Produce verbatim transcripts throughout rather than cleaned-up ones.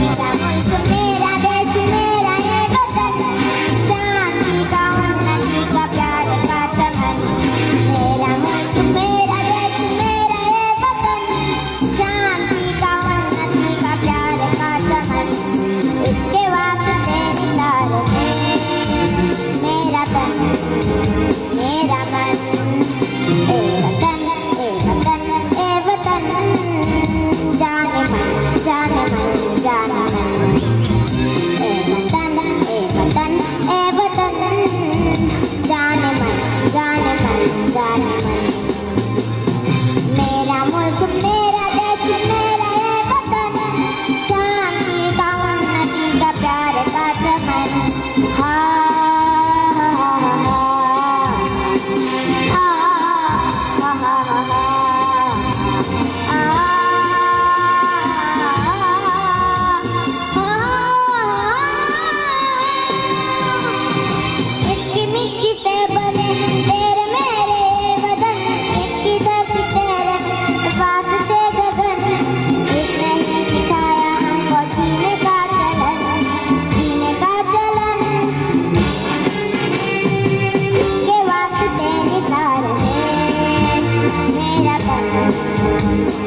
मेरा मुल्क, मेरा देश, मेरा ये वतन, शांति का, उन्नति का, प्यार का चमन। मेरा मुल्क, मेरा देश, मेरा ये वतन, शांति का, उन्नति का, प्यार का चमन। इसके वास्ते निसार है मेरा तन, मेरा मन। ए वतन, ए वतन, ए वतन, जाने मन, जाने मन, जाने मन। ए वतन, ए वतन, ए वतन, जाने मन, जाने मन, जाने मन। मेरा मुल्क, मेरा देश, मेरा ये वतन, शांति का, उन्नति का, प्यार का चमन। हाँ, हाँ, हाँ, हाँ, हाँ। इसकी मिट्टी से बने तेरे मेरे वतन, इसकी धरती तेरे वास्ते गगन। इसने ही सिखाया हमको जीने का चलन, जीने का चलन। इसके वास्ते निसार है मेरा तन,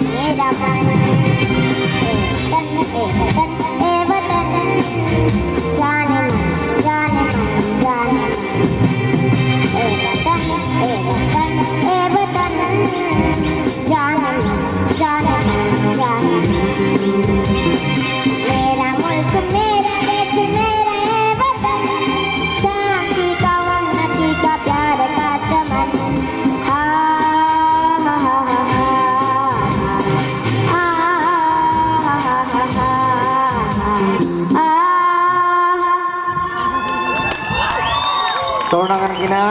मेरा मन। ए वतन, ए वतन, ए वतन, जाने मन, जाने मन, जाने मन। ए वतन, ए वतन, ए वतन, जाने मन, जाने मन, जाने मन। मेरा मुल्क, मेरा देश, मेरा ये वतन, शांति का, उन्नति का, प्यार का चमन। हाँ, हाँ, हाँ, हाँ, हाँ। हाँ, हाँ, हाँ, हाँ, हाँ। तोड़ना करके ना।